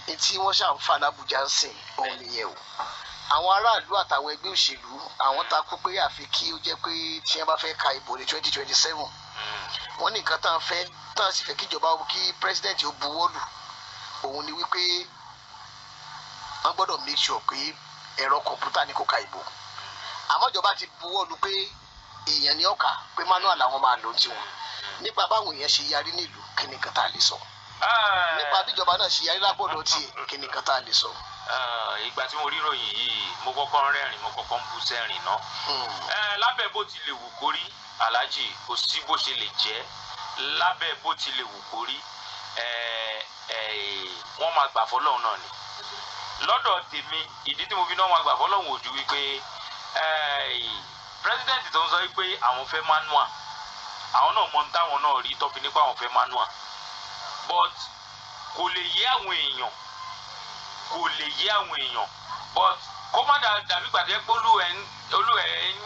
Tí wọ́n ṣàǹfà l'Abuja ń sìn òun nìyẹn o. Àwọn aráàlú àtàwọn ẹgbẹ́ òṣèlú, àwọn takú pé àfi kí ó jẹ́ pé tí wọ́n bá fẹ́ ka ìbò ní 2027, wọ́n ní nǹkan tá à ń fẹ́, tá à sì fẹ́ kíjọba, kí president ó buwọ́lù, òun ni wípé wọ́n gbọ́dọ̀ make sure pé ẹ̀rọ kọ̀ǹpútà ní kó ka ìbò. Àmọ́ ìjọba ti buwọ́lù pé èèyàn ní ọ̀kà, pé manual làwọn máa lò tiwọn. Nípa báwọn èèyàn ṣe yarí nílùú, kí ni nǹkan tá a lè sọ? Nípa bíjọba náà ṣe yarí lápọ̀dọ̀ tiẹ̀, kí ni nǹkan tá a lè sọ? Ìgbà tí mo rí ìròyìn yìí, mo kọ́kọ́ ń rẹ́rìn, mo kọ́kọ́ ń bú sẹ́rìn náà. Lábẹ́ bó ti lè wù kó rí, Alhaji, kò sí bó ṣe lè jẹ́, lábẹ́ bó ti lè wù kó rí, wọ́n máa gbà fọlọ́run náà ni. Lọ́dọ̀ tèmi, ìdí tí mo fi náà máa gbà fọlọ́run ò ju wípé president tó ń sọ wípé àwọn fẹ́ manual, àwọn náà mọ táwọn náà rí tó fi nípa àwọn fẹ́ manual, but kò lè yé àwọn èèyàn, kò lè yé àwọn èèyàn. But kó má dàbí gbàdé pé olú ẹ̀ ń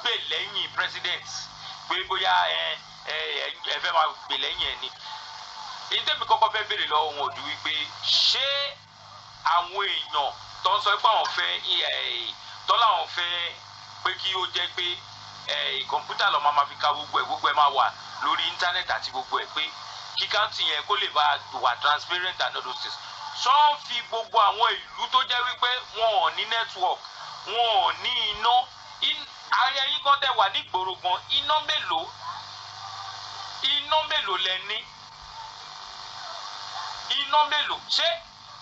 gbè lẹ́yìn president, pé bóyá ẹ fẹ́ máa gbè lẹ́yìn ẹ ni. Èyí tẹ́mi kọ́kọ́ fẹ́ béèrè lọ́wọ́ wọn ò ju wípé, ṣé àwọn èèyàn tó ń sọ pé àwọn fẹ́ ẹ tó láwọn fẹ́ pé kí ó jẹ́ pé kọ̀ǹpútà lọ́ máa fi ka gbogbo ẹ̀, gbogbo ẹ̀ máa wà lórí íńtánẹ́ẹ̀tì àti gbogbo ẹ̀, pé kí counting yẹn kó lè bá wà transparent and all those things, sọ ń fi gbogbo àwọn ìlú tó jẹ́ wípé wọn ò ní network, wọn ò ní iná, ààrẹ yín kan tẹ̀ wà nígboro gan, iná mélòó, iná mélòó lẹ ní? Iná mélòó? Ṣé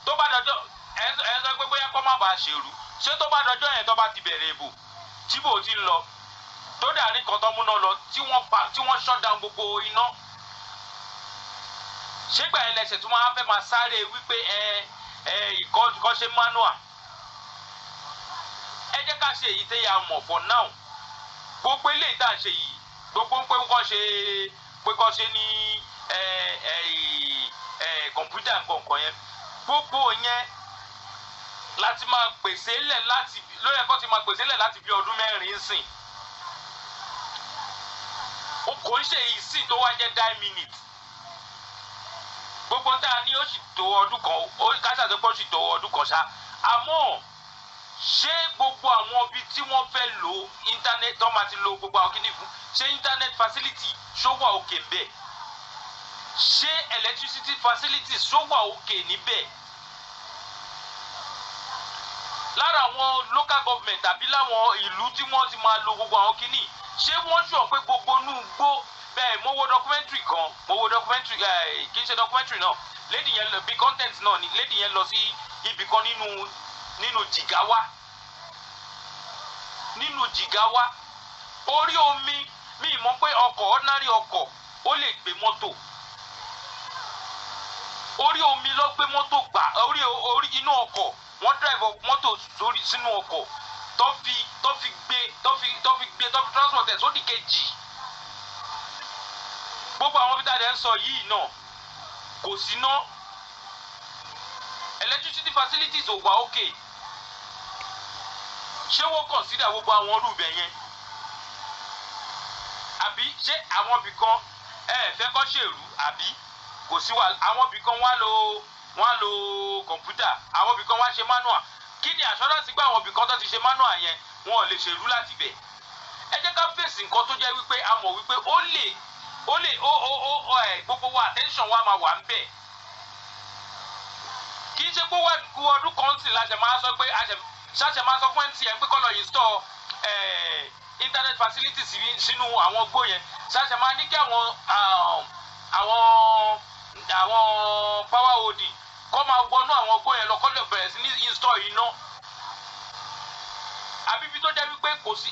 tó bá dọjọ́ ẹ sọ pé bóyá kó má bàa ṣèrú, ṣé tó bá dọjọ́ yẹn, tó bá ti bẹ̀rẹ̀ ìbò, tí bò ti ń lọ tó dàrí kan tó múná lọ, tí wọ́n pa, tí wọ́n shut down gbogbo iná, ṣégbà yẹn lẹsẹ̀ tó máa fẹ́ máa sáré wípé ẹ ìkọ́ ṣe manual? Ẹ jẹ́ ká ṣe èyí tẹ́ ya mọ̀ for now. Gbogbo eléyìí tá à ń ṣe yìí, gbogbo pé kọ́ ṣe, pé kọ́ ṣe ní ẹ ẹ ẹ kọ̀ǹpútà nǹkan yẹn, gbogbo yẹn láti máa pèsè lẹ̀ láti lóye kọ́ ti máa pèsè lẹ̀ láti bí ọdún 4 sìn. Kò ń ṣe ìsìn tó wá jẹ́ die minute. Gbogbo tá a ní, ó sì tó ọdún kan, ó káṣá tó pọ̀, sì tó ọdún kan ṣá. Àmọ́ ṣé gbogbo àwọn ibi tí wọ́n fẹ́ lo internet, tó máa ti lo gbogbo àwọn kíní fún, ṣé internet facility ṣó wà okay bẹ́ẹ̀? Ṣé electricity facility ṣó wà okay níbẹ̀? Lára àwọn local government tàbí láwọn ìlú tí wọ́n ti máa lo gbogbo àwọn kíní, ṣé wọ́n sọ pé gbogbo inú gbó bẹ́ẹ̀? Mo wo documentary kan, mo wo documentary, kì í ṣe documentary náà, lady yẹn lọ bí content náà ni. Lady yẹn lọ sí ibì kan nínú Jìgáwá, nínú Jìgáwá, orí omi. Mi mọ̀ pé ọkọ̀, ordinary ọkọ̀, ó lè gbé mọ́tò orí omi lọ, gbé mọ́tò gbà orí inú ọkọ̀. Wọ́n drive mọ́tò sórí sínú ọkọ̀, tó fi gbé, tó fi gbé, tó fi transport ẹ̀ sódì kejì. Gbogbo àwọn bíi tá ń sọ yìí náà, kò sí ná, electricity facilities ò wà okay. Ṣé wọ́n consider gbogbo àwọn ọdún ibẹ̀ yẹn? Àbí ṣé àwọn ibì kan ẹ fẹ́ kọ́ ṣèrú, àbí kò sí wa? Àwọn ibì kan wọ́n á lo kọ̀ǹpútà, àwọn ibì kan wá ṣe manual. Kí ni assurance gbé àwọn ibì kan tó ti ṣe manual yẹn, wọn ò lè ṣèrú láti bẹ̀? Ẹ jẹ́ ká fèsì nǹkan tó jẹ́ wípé a mọ̀ wípé ó lè ó ẹ gbogbo wa, attention wa máa wà ń bẹ̀. Kì í ṣe pé wá ku ọdún kan sì la ṣe máa sọ pé a ṣàṣẹ máa sọ fún MTN pé kó lọ install internet facilities sínú àwọn igbó yẹn. Ṣàṣẹ máa ní kí àwọn power holding kó máa wọnú àwọn igbó yẹn lọ, kó lè bẹ̀rẹ̀ sí ní install iná? Àbí ibi tó jẹ́ wípé kò sí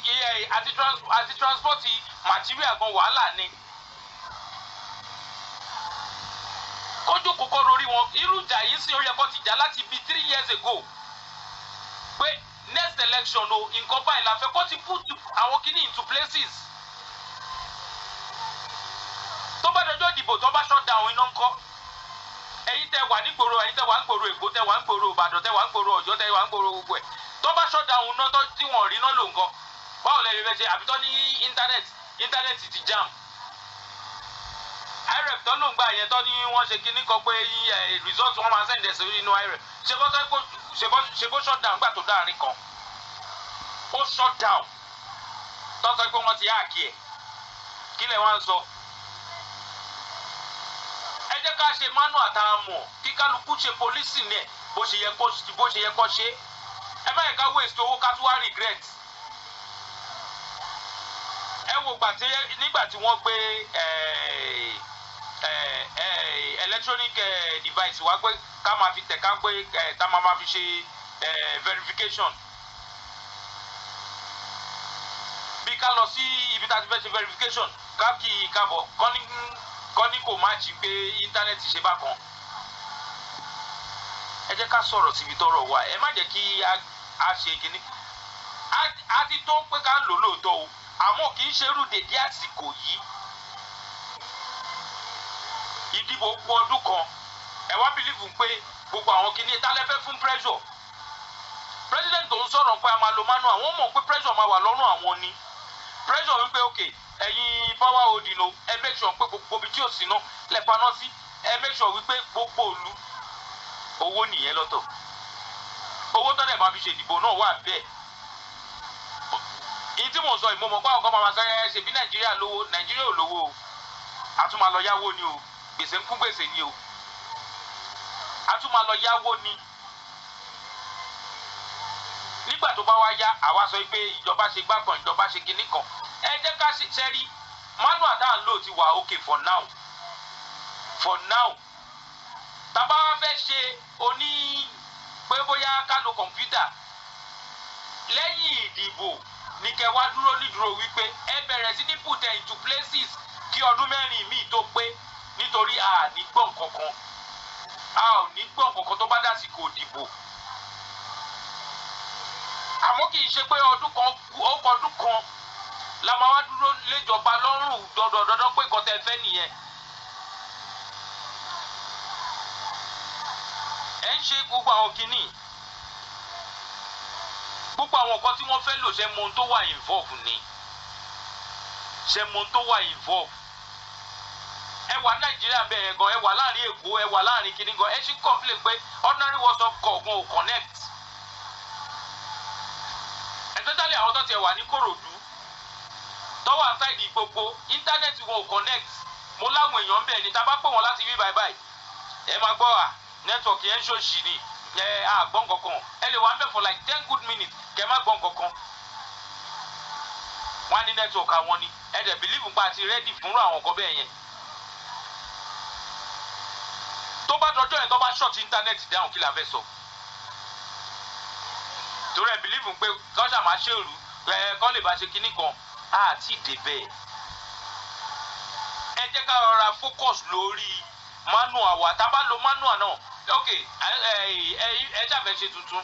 àti transport material gan, wàhálà ni. Kójú kókó lórí wọn. Irú ìjà yìí sì, ó yẹ kó ti jà láti bíi 3 years ago, pé next election o, nǹkan báyìí la fẹ́, kó ti put àwọn kíní into places. Tó bá dọjọ́ ìdìbò, tó bá shut down iná ńkọ́? Ẹ̀yin tẹ́ wà nígboro, ẹ̀yin tẹ́ wà nígboro Èkó, tẹ́ wà nígboro Ìbàdàn, tẹ́ wà nígboro Ọ̀yọ́, tẹ́ wà nígboro gbogbo ẹ̀, tó bá shut down iná tí wọ́n rí iná lò ńkọ́? Báwo lẹ fẹ́ ṣe? Àbí tó ní internet ti jam? I IREV tó ló ń gbà yẹn tó ní wọ́n ṣe kinní kan pé result wọn máa send ẹ̀ sí inú IREV. Ṣe bó shut down gbà tó dáàrin kan, ó shut down tó sọ pé wọ́n ti hack ẹ̀. Kí lẹ̀ wá ń sọ? Ẹ jẹ́ ká ṣe manual tá a mọ̀, kí kálukú ṣe police ní ẹ̀ bó ṣe yẹ kó ṣe. Ẹ má yẹ ká waste owó, ká tún wá regret. Ẹ wo gbà tí nígbà tí wọ́n gbé electronic device wá pé ká máa fi tẹ̀, ká pé ká máa fi ṣe verification, bí ká lọ sí ibi tá a ti fẹ́ ṣe verification, ká kí i kábọ̀, kọ́ ní kò má jí pé internet ṣe bákan. Ẹ jẹ́ ká sọ̀rọ̀ síbi tọ́rọ̀ wà. Ẹ má jẹ́ kí a ṣe kínní. A ti tó pé ká lò lóòótọ́ o, àmọ́ kì í ṣerú dèdé àsìkò yìí. Ìdìbò kù ọdún kan, ẹ wá believe pé gbogbo àwọn kìíní ta lẹ fẹ́ fún pressure? President tó ń sọ̀rọ̀ pé a máa lo manual, àwọn mọ̀ pé pressure máa wà lọ́rùn àwọn ni. Pressure wípé, ok, ẹ̀yin power holding o, ẹ make sure pé gbogbo ibi tí ò sí náà lẹ paná sí. Ẹ make sure wípé gbogbo ìlú. Owó nìyẹn lọ́tọ̀, owó tọ́lẹ̀ máa fi ṣèdìbò náà wà bẹ́ẹ̀. Èyí tí mò ń sọ yìí, mo mọ̀ pé àwọn kan máa ma sọ, ẹ ṣe bí Nàìjíríà lówó. Nàìjíríà ò lówó o. A tún máa lọ yáwó ni o. Gbèsè ń kún gbèsè ni o. A tún máa lọ yáwó ni. Nígbà tó bá wá yá, àwa sọ pé ìjọba ṣe gbá kan, ìjọba ṣe kinní kan. Ẹ jẹ́ ká ṣe ṣẹ́rí manual tá à ń lò ti wà okay for now, for now. Tá bá wá fẹ́ ṣe oní pé bóyá ká lo kọ̀ǹpútà lẹ́yìn ìdìbò ní kẹ́ wá dúró nídúró wípé ẹ bẹ̀rẹ̀ sí ní put into places kí ọdún 4 míì tó pé, nítorí a ní gbọ́ nǹkankan, a ò ní gbọ́ nǹkankan tó bá dásìkò ìdìbò. Àmọ́ kì í ṣe pé ọdún kan ó kọ ọdún kan la máa wá dúró léjọba lọ́rùn dandandandan pé nǹkan tẹ́ fẹ́ nìyẹn. Ẹ ń ṣe gbogbo àwọn kinní, gbogbo àwọn nǹkan tí wọ́n fẹ́ lò, ṣe mọ ohun tó wà involve ni? Ṣe mọ ohun tó wà involve? Ẹ wà Nàìjíríà bẹ́ẹ̀ gan, ẹ wà láàrin Èkó, ẹ wà láàrin kinní gan, ẹ ṣì ń complain pé ordinary WhatsApp call gan ò connect, especially àwọn tó tiẹ̀ wà ní Kòròdú, tó wà side gbogbo, internet wọn ò connect. Mo láwọn èèyàn bẹ́ẹ̀ ni. Tá a bá pè wọ́n láti wí báyìí báyìí, ẹ máa gbọ́ à, network yẹn ń ṣòṣì ni, ẹ á gbọ́n kankan. Ẹ lè wà ń bẹ̀ for like 10 good minutes kẹ má gbọ́n kankan. Wọ́n á ní network àwọn ni. Ẹ dẹ̀ believe pa àti ready fúnra àwọn nǹkan bẹ́ẹ̀ yẹn. Tó bá dọjọ́ yẹn, tó bá shut internet down, kí la fẹ́ sọ? Torí ẹ believe pé kọ́sà máa ṣèrú ẹ kọ́ lè bá ṣe kinní kan àti ìdè. Ẹ jẹ́ ká rọra focus lórí manual wa. Tá a bá lo manual náà, ok, ẹ ẹ ṣàfẹ́ ṣe tuntun.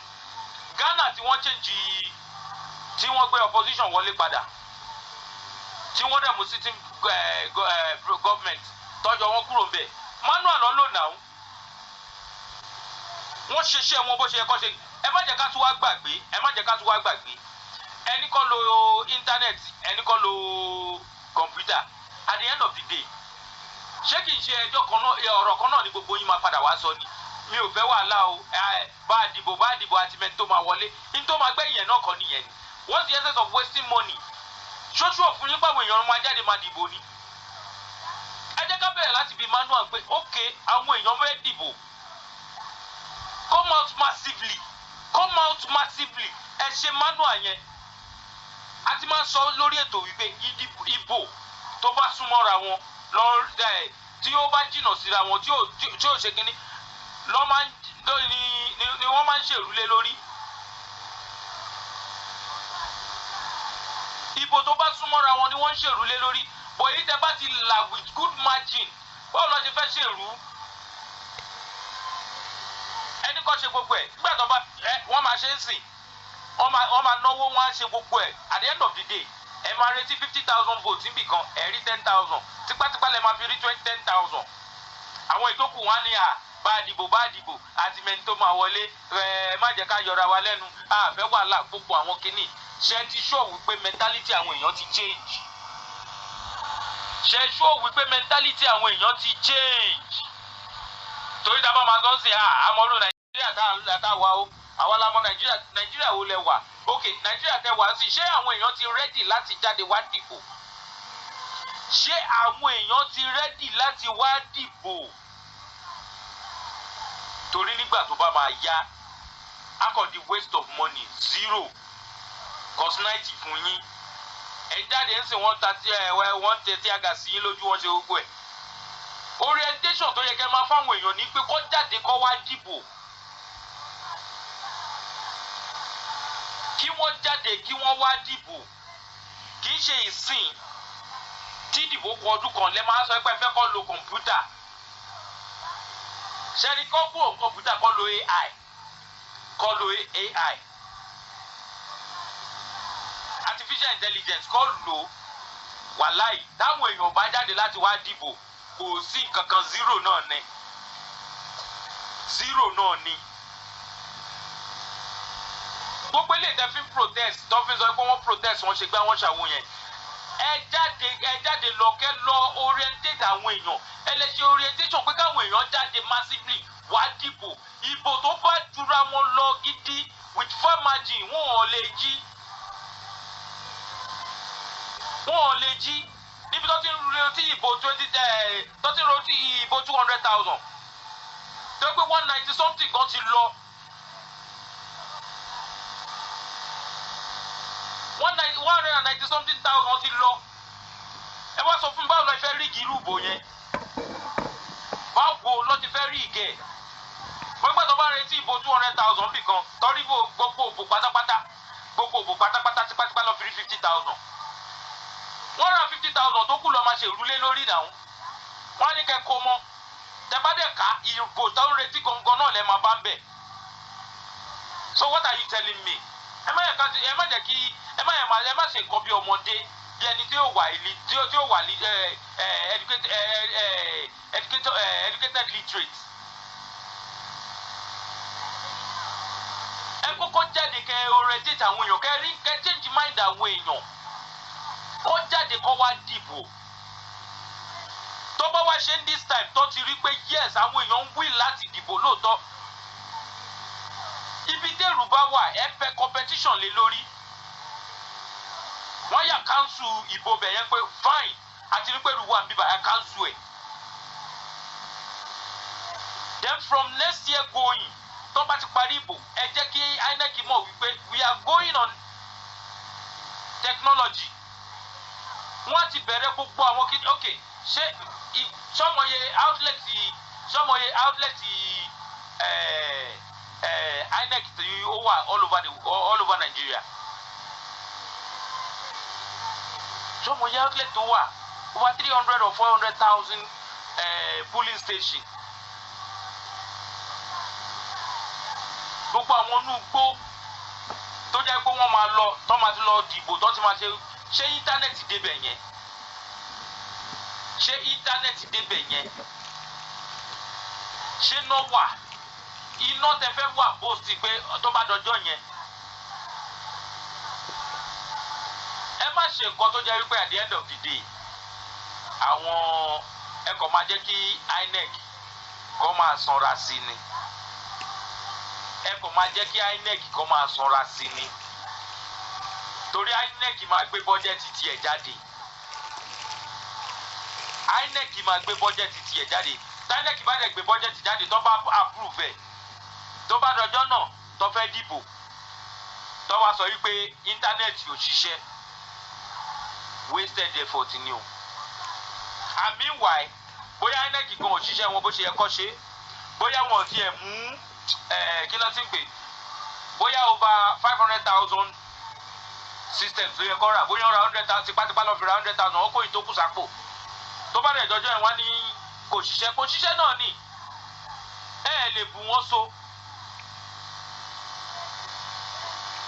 Ghana tí wọ́n change, tí wọ́n gbé opposition wọlé padà, tí wọ́n dẹ̀ mú sitting government tọ́jọ́ wọn kúrò ńbẹ̀, manual ló lò náà. Wọ́n ṣiṣẹ́ wọn bó ṣe yẹ kó ṣe. Ẹ má jẹ́ ká tún wá gbàgbé, ẹ má jẹ́ ká tún wá gbàgbé. Ẹni kọ́ lo internet, ẹni kọ́ lo kọ̀ǹpútà, at the end of the day, ṣé kìí ṣe ẹjọ́ kan náà, ọ̀rọ̀ kan náà ni gbogbo yín máa padà wá sọ ni? Mi ò fẹ́ wàhálà o. Bá a dìbò, bá a dìbò, àti mẹ́ni tó máa wọlé ní tó máa gbẹ̀yìn ẹ̀ náà kọ́ nìyẹn ni. What's the essence of wasting money? Ṣóṣù ọ̀fun yín pàwọn èèyàn máa jáde máa dìbò ni. Ẹ jẹ́ ká bẹ̀rẹ̀ láti fi manual pé, ok, àwọn èèyàn fẹ́ dìbò, come out massively, come out massively. Ẹ ṣe manual yẹn. A ti máa ń sọ lórí ètò wípé ìbò tó bá súnmọ́ra wọn lọ ẹ, tí ó bá jìnnà síra wọn, tí ò ṣe kínní lọ́ máa ń lọ ni wọ́n máa ń ṣèrúlé lórí. Ìbò tó bá súnmọ́ra wọn ni wọ́n ń ṣèrúlé lórí bọ̀. Èyí tẹ́ bá ti là with good margin, báwo lọ ṣe fẹ́ ṣèrú? Ẹni kọ́ ṣe gbogbo ẹ̀ nígbà tó bá ẹ wọ́n máa ṣe é sìn, wọ́n máa náwó, wọ́n á ṣe gbogbo ẹ̀. At the end of the day, ẹ máa retí 50,000 votes níbì kan, ẹ rí 10,000. Tipátipá lẹ máa fi rí 20 10,000. Àwọn ìtókù wọn á ní à bá a dìbò, bá a dìbò, àti mẹni tó máa wọlé. Ẹ má jẹ́ ká yọra wa lẹ́nu, àfẹ́ wàhálà. Gbogbo àwọn kinní, ṣé ti sọ wípé mentality àwọn èèyàn ti change? Ṣe sure wípé mentality àwọn èèyàn ti change? Torí tá a bá máa sọ sí àmọ́rú Nàìjíríà tá a wà o, àwa la mọ Nàìjíríà. Nàìjíríà wo lẹ wà? Ok, Nàìjíríà tẹ wá sí, ṣé àwọn èèyàn ti ready láti jáde wá dìbò? Ṣé àwọn èèyàn ti ready láti wá dìbò? Torí nígbà tó bá máa yá, a kàn di waste of money, zero cos 90 fún yín. Ẹ jáde ń sìn, wọ́n ta tí ẹ wọ́n tẹ tí aga sí yín lójú, wọ́n ṣe gbogbo ẹ̀. Orientation tó yẹ kẹ́ máa fáwọn èèyàn ní pé kó jáde, kó wá dìbò, kí wọ́n jáde, kí wọ́n wá dìbò. Kì í ṣe ìsìn tí ìdìbò kù ọdún kan lẹ́ máa sọ pé ẹ fẹ́ kó lo kọ̀ǹpútà. Ṣẹ́ni kọ́ kúrò kọ̀ǹpútà, kó lo AI, kó lo AI, artificial intelligence, kó lò. Wàláì, táwọn èèyàn bá jáde láti wá dìbò, kò sí nǹkan kan, zero náà ni, zero náà ni. Gbogbo eléyìí tẹ́ fi ń protest, tó fi ń sọ pé wọ́n protest, wọ́n ṣe gbá, wọ́n ṣàwọn yẹn, ẹ jáde, ẹ jáde lọ, kẹ́ lọ orientate àwọn èèyàn. Ẹ lè ṣe orientation pé káwọn èèyàn jáde massively wá dìbò. Ìbò tó bá jura wọn lọ gidi with far margin, wọn ò lè jí, wọn ò lè jí. Níbi tó ti ń retí ìbò 20, tó ti ń retí ìbò 200,000, tó pé 190 something kan ti lọ, 190 something thousand ti lọ. Ẹ wá sọ fún mi, báwo lọ fẹ́ rí igi irú ìbò yẹn? Báwo lọ ti fẹ́ rí ìgẹ̀? Gbogbo tó bá retí ìbò 200,000 bì kan, torí gbogbo òbò pátápátá, gbogbo òbò pátápátá, tipátipá lọ fi rí 50,000. 150,000 tó kù lọ máa ṣe ìrúlé lórí ìdáhùn. Wọ́n á ní kẹ́ kó mọ́ tẹ bá dẹ̀ ká ìbò tó ń retí gangan náà lẹ́ máa bá ń bẹ̀. So what are you telling me? Ẹ má yẹ ká, ẹ má jẹ́ kí ẹ má yẹ má, ẹ má ṣe nǹkan bí ọmọdé, bí ẹni tí ó wà ìlí tí ó wà ẹ ẹ educated ẹ ẹ educated ẹ educated literate. Ẹ kọ́kọ́ jáde, kẹ́ orientate àwọn èèyàn, kẹ́ rí, kẹ́ change mind àwọn èèyàn, kó jáde, kó wá dìbò. Tó bá wá ṣe ń this time, tó ti rí pé yes, àwọn èèyàn ń wí láti dìbò lóòótọ́, ibi dèrú bá wà, ẹ fẹ́ competition lé lórí, wọ́n yà cancel ìbò bẹ̀ yẹn pé fine, àti rí pé ìlú wà bíbá, ẹ cancel ẹ̀. Then from next year going, tó bá ti parí ìbò, ẹ jẹ́ kí INEC mọ̀ wípé we are going on technology. Wọ́n ti bẹ̀rẹ̀ gbogbo àwọn kí, ok, ṣé sọmọye outlet, sọmọye outlet INEC tí ó wà all over Nigeria? Sọmọye outlet tó wà? Over 300 or 400,000 polling station. Gbogbo àwọn inú igbó tó jẹ́ pé wọ́n máa lọ, tó máa ti lọ dìbò, tó ti máa ṣe, ṣé íńtánẹ́ẹ̀tì débẹ̀ yẹn? Ṣé íńtánẹ́ẹ̀tì débẹ̀ yẹn? Ṣé iná wà? Iná tẹ fẹ́ wà bóòsì pé tó bá dọjọ́ yẹn, ẹ má ṣe nǹkan tó jẹ́ wípé at the end of the day, àwọn ẹ kàn máa jẹ́ kí INEC kó máa sanra sí ni. Ẹ kàn máa jẹ́ kí INEC kó máa sanra sí ni, torí INEC máa gbé bọ́jẹ́tì tiẹ̀ jáde. INEC máa gbé bọ́jẹ́tì tiẹ̀ jáde. Tí INEC bá dẹ̀ gbé bọ́jẹ́tì jáde, tó bá approve ẹ̀, tó bá dọjọ́ náà tó fẹ́ dìbò, tó wá sọ wípé íńtánẹ́ẹ̀tì ò ṣiṣẹ́, wasted effort ni o. And meanwhile, bóyá INEC gan ò ṣiṣẹ́ wọn bó ṣe yẹ kó ṣe, bóyá wọn ò tiẹ̀ mú kí ló ti ń pè, bóyá over 500,000 systems tó yẹ kó rà, bóyá ó ra 100,000, tipátipá lọ fi ra 100,000, ó kó ìtókù sápò. Tó bá dẹ̀ dọjọ́ ẹ̀, wá ní kò ṣiṣẹ́, kò ṣiṣẹ́ náà ni. Ẹ ẹ lè bù wọ́n so,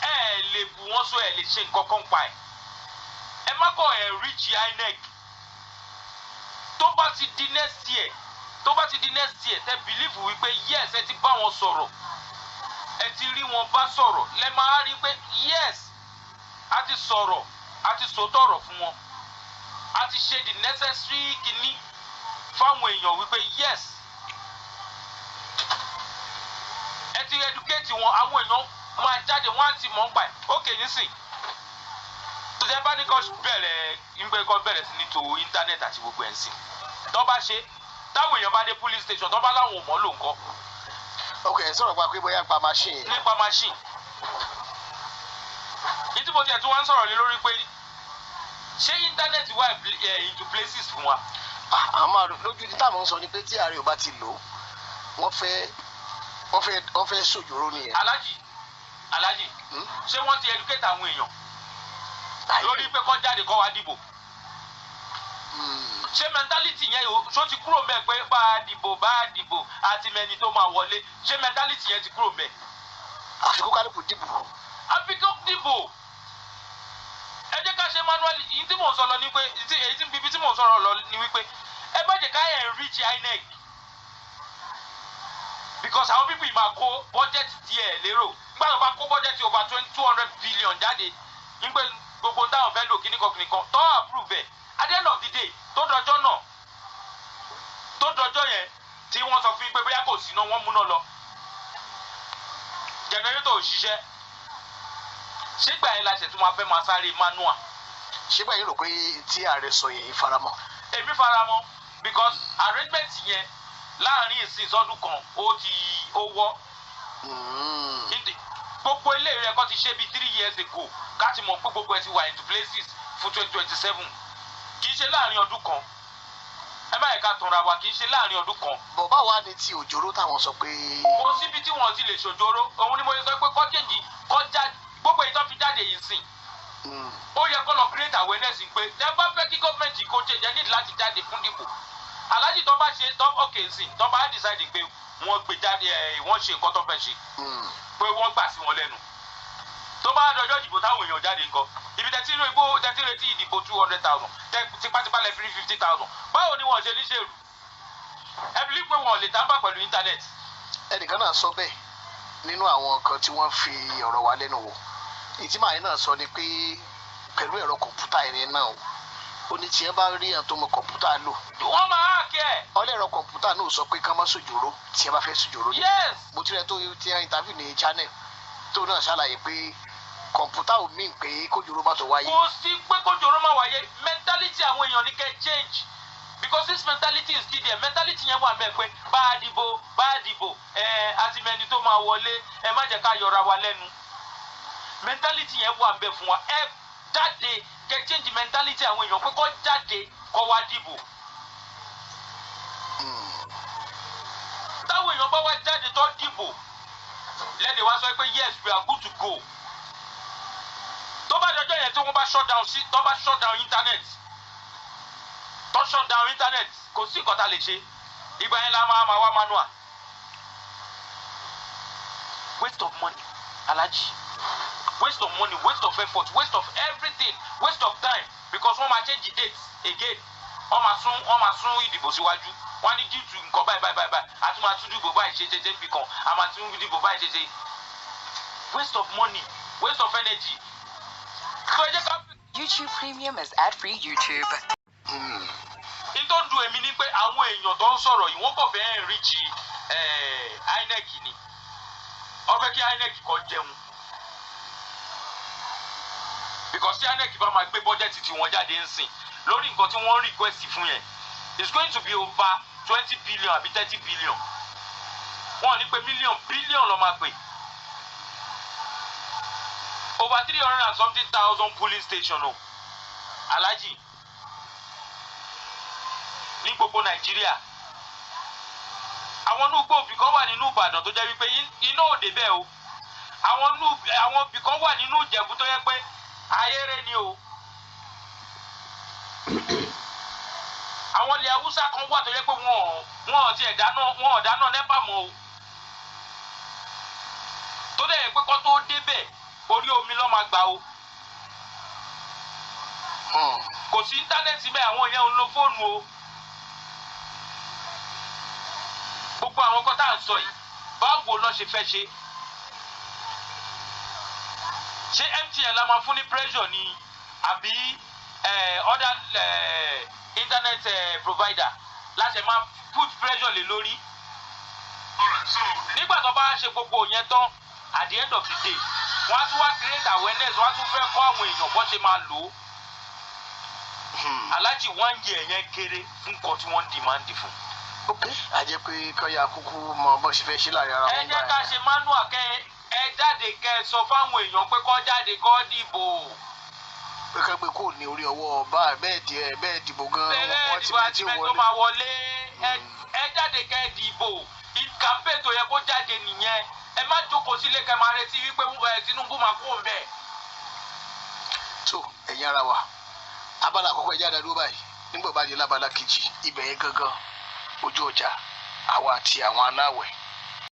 ẹ ẹ lè bù wọ́n so, ẹ lè ṣe nǹkan kan pa ẹ̀. Ẹ má kọ́ ẹ̀ reach INEC. Tó bá ti di next year, tó bá ti di next year, tẹ believe wípé yes, ẹ ti bá wọn sọ̀rọ̀, ẹ ti rí wọn bá sọ̀rọ̀, lẹ máa rí pé yes, a ti sọ̀rọ̀, a ti sòótọ́ ọ̀rọ̀ fún wọn. A ti ṣe the necessary kìíní fáwọn èèyàn wípé yes, ẹ ti educate wọn, àwọn èèyàn máa jáde, wọn á ti mọ̀ ń pa ẹ̀. Ok, nísìn tó jẹ́ bá ní kọ́ bẹ̀rẹ̀ ìgbẹ́ kọ́ bẹ̀rẹ̀ sí ní to internet àti gbogbo ẹ̀ ń sìn, tó bá ṣe táwọn èèyàn bá dé police station, tó bá láwọn ò mọ̀ ló ń kọ́. Ok, ẹ sọ̀rọ̀ pa pé bóyá pa machine yẹn. Nípa machine ní tí mo tiẹ̀ tún wá ń sọ̀rọ̀ lé lórí pé ṣé internet wà into places fún wa? Ah, àwọn máa lójú tí táwọn ń sọ ni pé tí ààrẹ ò bá ti lò ó, wọ́n fẹ́ sòjòrò nìyẹn. Alájì, alájì, Hmm? ṣé wọ́n ti educate àwọn èèyàn lórí pé kó jáde kó wá dìbò? Ṣé mentality yẹn o ṣó ti kúrò mbẹ pé bá a dìbò, bá a dìbò àti mẹni tó máa wọlé? Ṣé mentality yẹn ti kúrò mbẹ? Àfikún kálukú dìbò. Àfi kó dìbò. Ẹ jẹ́ ká ṣe manually. Èyí tí mò ń sọ lọ ni pé èyí tí ibi tí mò ń sọ̀rọ̀ lọ ni wípé ẹ má jẹ́ ká enrich INEC, because àwọn people yìí máa kó budget díẹ̀ lérò. Nígbà tó bá kó budget over 200 billion jáde nígbà gbogbo táwọn fẹ́ lò kíníkan kíníkan tó approve ẹ̀, at the end of the day, tó dọjọ́ náà, tó dọjọ́ yẹn tí wọ́n sọ fún yín pé bóyá kò sí iná, wọ́n múná lọ, generator ò ṣiṣẹ́, ṣégbà yẹn la ṣe tún máa fẹ́ máa sáré manual? Ṣé báyìí rò pé tí ààrẹ sọ yẹn faramọ́? Èmi faramọ́, because arrangement yẹn láàrin ìsìn sọdún kan ó ti ó wọ́. Gbogbo ilé rẹ̀ kọ́ ti ṣe bíi 3 years ago, ká ti mọ̀ pé gbogbo ẹ̀ ti wà into places fún 2027. Kì í ṣe láàrin ọdún kan. Ẹ má yẹ ká tanra wa, kì í ṣe láàrin ọdún kan. Bọ̀ báwa ni ti òjòrò táwọn sọ pé? Kò síbi tí wọ́n ti lè ṣòjóró. Òun ni mo ṣe sọ pé kọ́ change, kọjá gbogbo èyí tó fi jáde yìí sìn, ó yẹ kó lọ create awareness pé tẹ bá fẹ́ kí gọ́ọ̀mẹ̀ntì kó change, ẹ ní láti jáde fún dìbò. Aláàjì, tó bá ṣe tó ok sìn, tó bá decide pé wọ́n gbé jáde ẹ, wọ́n ṣe nǹkan tó fẹ́ ṣe, pé wọ́n gbà sí wọn lẹ́nu, tó bá dọjọ́ ìdìbò táwọn èèyàn jáde ńkọ́? Ibi tẹ́tí inú igbó tẹ́tí retí ìdìbò 200,000, tipátipá lẹ fi rí 50,000, báwo ni wọ́n ṣe ní ṣèrú? Ẹ bí pé wọn ò lè tamper pẹ̀lú internet. Ẹnìkan náà sọ bẹ́ẹ̀ nínú àwọn kan tí wọ́n fi ọ̀rọ̀ wa lẹ́nu wò. Ìtí màá náà sọ ni pé pẹ̀lú ẹ̀rọ kọ̀ǹpútà yẹn náà o, ó ní tiẹ̀ bá rí àwọn tó mọ kọ̀ǹpútà lò, Wọ́n máa hack ẹ̀. Ọlẹ́rọ kọ̀ǹpútà náà sọ pé ká má sòjòrò tí ẹ bá fẹ́ sòjòrò ni. Mo ti rẹ tó ti ẹ interview ní channel tó náà ṣàlàyé pé kọ̀ǹpútà ò mí pé kójòrò má tó wáyé. Kò sí pé kójòrò máa wáyé. Mentality àwọn èèyàn ní kẹ́ change, because this mentality is still there. Mentality yẹn wà mẹ́ pé bá a dìbò, bá a dìbò ẹ àti mẹni tó máa wọlé, ẹ má jẹ́ ká yọra wa lẹ́nu. Mentality yẹn wà mẹ́ fún wa. Ẹ jáde kẹ́ change mentality àwọn èèyàn pé kó jáde kó wá dìbò. Táwọn èèyàn bá wá jáde tó dìbò lẹ́nu, wá sọ pé yes, we are good to go. Tó bá dọjọ́ yẹn tí wọ́n bá shut down sí, tó bá shut down internet, tó shut down internet, kò sí nǹkan tá a lè ṣe. Ìgbà yẹn la máa wá manual. Waste of money, Alhaji, waste of money, waste of effort, waste of everything, waste of time, because wọ́n máa change the date again. Wọ́n máa sún ìdìbò síwájú. Wọ́n á ní due to nǹkan báyìí báyìí báyìí, a tún máa tún dìbò báyìí ṣe ṣe ṣe níbì kan, a máa tún dìbò báyìí ṣe ṣe. Waste of money, waste of energy. Tó ẹ jẹ́ ká YouTube Premium is ad-free YouTube. Ní tó ń dùn èmi ni pé àwọn èèyàn tó ń sọ̀rọ̀ yìí, wọ́n kàn fẹ́ enrich INEC ni. Wọ́n fẹ́ kí INEC kó jẹun, because tí INEC bá máa gbé budget tí wọ́n jáde ń sìn lórí nǹkan tí wọ́n request fún yẹn, it's going to be over 20 billion àbí 30 billion. Wọ́n ò ní pé million, billion ló máa pè. Over three hundred and something thousand polling station o, Alhaji, ní gbogbo Nàìjíríà. Àwọn inú igbó òbí kan wà nínú Ìbàdàn tó jẹ́ wípé iná òde bẹ́ẹ̀ o. Àwọn òbí kan wà nínú Ìjẹ̀bú tó yẹ pé ayére ni o. Àwọn ilẹ̀ Haúsá kan wà tó yẹ pé wọn ò tiẹ̀ dáná, wọn ò dáná NEPA mọ́ o, tó dẹ̀ yẹ pé kó tó débẹ̀, orí omi ló máa gbà o. Kò sí internet bẹ́ẹ̀, àwọn yẹn ń lo fóònù o. Gbogbo àwọn kan tá à ń sọ yìí, báwo ló ṣe fẹ́ ṣe? Ṣé MTN la máa fún ní pressure ni, àbí other internet provider láti máa put pressure lé lórí. Nígbà tó bá ṣe gbogbo yẹn tán, at the end of the day, wọ́n á tún wá create awareness, wọ́n á tún fẹ́ kọ́ àwọn èèyàn bó ṣe máa lò ó. Aláàjì, one year yẹn kéré fún nǹkan tí wọ́n ń demand fún. Ok, a jẹ́ pé kọ́ya kúkú mọ bó ṣe fẹ́ ṣe láàrin ara Ẹ wọn. jẹ́ ká Báyìí. ṣe manual, kẹ́ ẹ jáde, kẹ́ ẹ sọ fáwọn èèyàn pé kó jáde, kó dìbò. Pé ká gbé kúrò ní orí ọwọ́ bá bẹ́ẹ̀ di ẹ bẹ́ẹ̀ dìbò gan. Tẹ́lẹ̀ Wọ́n ti ìdìbò mẹ́ àti tí ó mẹ́tò wọlé. máa wọlé. Ẹ jáde, kẹ́ ẹ dìbò. Campaign tó yẹ kó jáde nìyẹn. Ẹ má jókòó sílé kẹ́ máa retí wípé Tinubu máa kó bẹ́ẹ̀. Tó ẹ̀yin ara wa, abala àkọ́kọ́, ẹ̀já dúró báyìí. Nígbà bá di lábala kejì, ibẹ̀ yẹn gangan ojú ọjà, àwa àti àwọn aláwẹ̀.